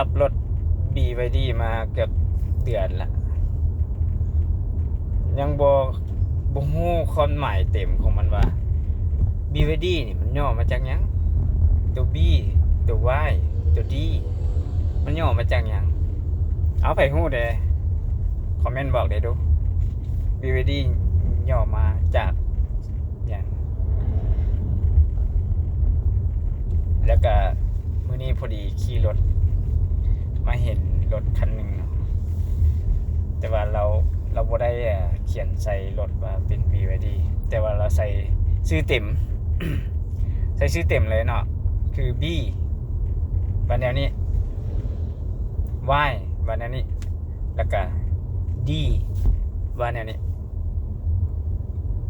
ຂັບລົດບີວາຍດີມາເກືອບເດືອນລະ ຍັງບໍ່ ບໍ່ຮູ້ຄວາມໝາຍເຕັມຂອງມັນວ່າ ບີວາຍດີນີ້ມັນຫຍໍ້ມາຈາກຫຍັງ? ຕົວບີ ຕົວວາຍ ຕົວດີ ມັນຫຍໍ້ມາຈາກຫຍັງ? ເອົາ ໃຜຮູ້ແດ່ ຄອມເມັນບອກແດ່ດູ. ບີວາຍດີຫຍໍ້ມາຈາກຫຍັງ? ແລ້ວກະມື້ນີ້ພໍດີຂີ່ລົດມາເຫັນລົດຄັນໜຶ່ງເນາະ ແຕ່ວ່າລາວ ລາວບໍ່ໄດ້ ເອີ ຂຽນໃສ່ລົດວ່າເປັນບີວາຍດີ ແຕ່ວ່າລາວໃສ່ຊື່ເຕັມ ໃສ່ຊື່ເຕັມເລີຍເນາະ ຄືບີ ວ່າແນວນີ້ ວາຍ ວ່າແນວນີ້ ແລ້ວກະດີ ວ່າແນວນີ້.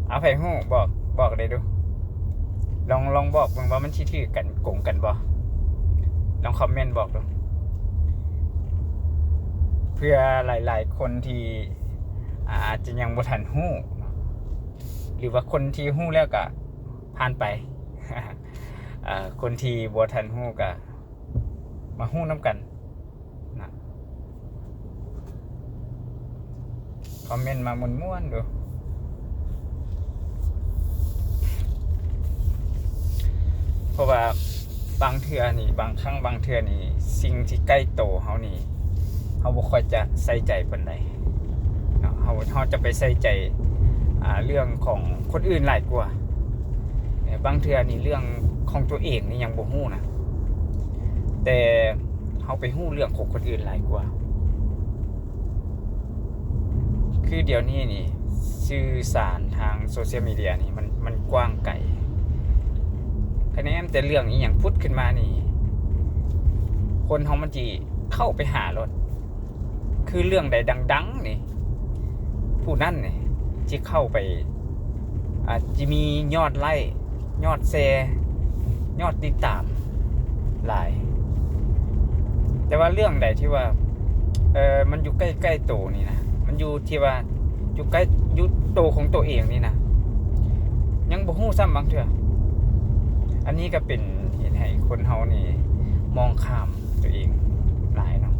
ເອົາ ໃຜຮູ້ບອກ ບອກໄດ້ດູ ລອງ ລອງບອກເບິ່ງວ່າມັນຊິຖືກກັນ ກົງກັນບໍ່? ລອງຄອມເມັນບອກດູ ເພື່ອຫຼາຍໆຄົນທີ່ ອາ ອາດຈະຍັງບໍ່ທັນຮູ້ ຫຼືວ່າຄົນທີ່ຮູ້ແລ້ວກະຜ່ານໄປ ເອີ ຄົນທີ່ບໍ່ທັນຮູ້ກະມາຮູ້ນຳກັນ ນະ ຄອມເມັນມາມ່ວນໆດູ ເພາະວ່າບາງເທື່ອນີ້ ບາງຄັ້ງບາງເທື່ອນີ້ ສິ່ງທີ່ໃກ້ໂຕເຮົານີ້ ເຮົາບໍ່ຄ່ອຍຈະໃສ່ໃຈປານໃດເນາະ ເຮົາ ເຮົາຈະໄປໃສ່ໃຈ ອາ ເລື່ອງຂອງຄົນອື່ນຫຼາຍກວ່າ. ເອີ ບາງເທື່ອນີ້ເລື່ອງຂອງຕົວເອງນີ້ຍັງບໍ່ຮູ້ນະ ແຕ່ເຮົາໄປຮູ້ເລື່ອງຂອງຄົນອື່ນຫຼາຍກວ່າ. ຄືດຽວນີ້ນີ້ ສື່ສານທາງໂຊຊຽວມີເດຍນີ້ ມັນ ມັນກວ້າງໄກ ຄະແນນແຕ່ເລື່ອງອີ່ຫຍັງພຸດຂຶ້ນມານີ້ ຄົນເຮົາມັນຊິເຂົ້າໄປຫາໂລດ. ຄືເລື່ອງໃດດັງໆນີ້ ຜູ້ນັ້ນນີ້ຊິເຂົ້າໄປ ອາດຊິມີຍອດໄລ້ ຍອດແຊ ຍອດຕິດຕາມຫຼາຍ. ແຕ່ວ່າເລື່ອງໃດທີ່ວ່າ ເອີ ມັນຢູ່ໃກ້ໆໂຕນີ້ນະ ມັນຢູ່ທີ່ວ່າຢູ່ໃກ້ ຢູ່ໂຕຂອງໂຕເອງນີ້ນະ ຍັງບໍ່ຮູ້ຊ້ຳບາງເທື່ອ. ອັນນີ້ກໍເປັນເຮັດໃຫ້ຄົນເຮົານີ້ມອງຂ້າມ ຕົວເອງຫຼາຍເນາະ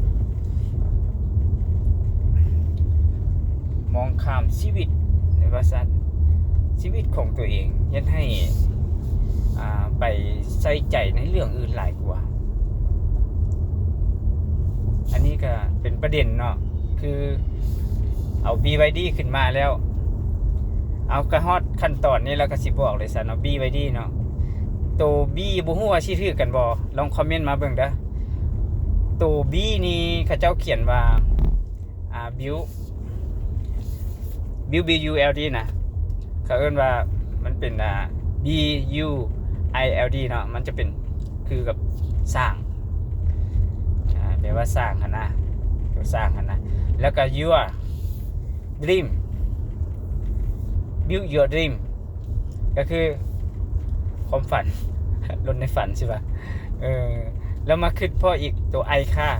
ມອງຂ້າມຊີວິດ ຫຼືວ່າຊັ້ນ ຊີວິດຂອງຕົວເອງ ເຮັດໃຫ້ ອ່າ ໄປໃສ່ໃຈໃນເລື່ອງອື່ນຫຼາຍກວ່າ. ອັນນີ້ກໍເປັນປະເດັນເນາະ ຄືເອົາບີວາຍດີຂຶ້ນມາແລ້ວ ເອົາ ກໍຮອດຂັ້ນຕອນນີ້ແລ້ວ ກໍຊິບອກເລີຍຊັ້ນເນາະ ບີວາຍດີເນາະ ໂຕບີ ບໍ່ຮູ້ວ່າຊິຖືກກັນບໍ່? ລອງຄອມເມັນມາເບິ່ງເດີ້. ໂຕບີນີ້ເຂົາເຈົ້າຂຽນວ່າ ອ່າ build build B U L D ນະ ເຂົາເອີ້ນວ່າມັນເປັນ ອ່າ B U I L D ເນາະ ມັນຈະເປັນຄືກັບສ້າງ ອ່າ ແປວ່າສ້າງຫັ້ນນະ ແປວ່າສ້າງຫັ້ນນະ ແລ້ວກໍ your dream build your dream ກໍຄືຄວາມຝັນ ລົດໃນຝັນຊິວ່າ ເອີ ແລ້ວມາຄິດພໍ້ອີກໂຕ I car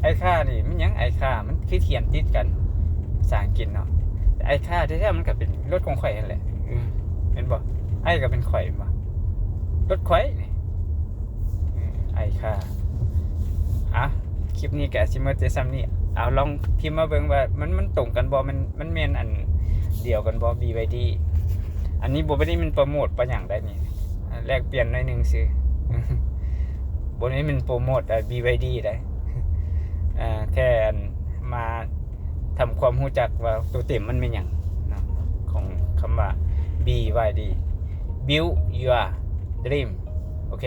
I car ນີ້ມັນຫຍັງ? I car ມັນຄືຂຽນຕິດກັນ ພາສາອັງກິດເນາະ ແຕ່ I car ແທ້ໆມັນກໍເປັນລົດຂອງຂ້ອຍຫັ້ນແຫຼະ ເອີ ແມ່ນບໍ່? I ກໍເປັນຂ້ອຍແມ່ນບໍ່? ລົດຂ້ອຍນີ້ ເອີ I car ອ່ະ ຄລິບນີ້ກໍຊິໝົດແຕ່ສ່ຳນີ້ ເອົາ ລອງພິມມາເບິ່ງວ່າມັນ ມັນຕົງກັນບໍ່? ມັນ ມັນແມ່ນອັນດຽວກັນບໍ່? ບີວາຍດີ ອັນນີ້ບໍ່ໄດ້ແມ່ນໂປຣໂມດປານຫຍັງໃດນີ້ ແລກປ່ຽນໜ້ອຍໜຶ່ງຊື່ ບໍ່ໄດ້ແມ່ນໂປຣໂມດ ເອີ ບີວາຍດີໃດ ເອີ ແຄ່ອັນມາທຳຄວາມຮູ້ຈັກວ່າໂຕເຕັມມັນແມ່ນຫຍັງເນາະ ຂອງຄຳວ່າ B Y D Build Your Dream ໂອເຄ.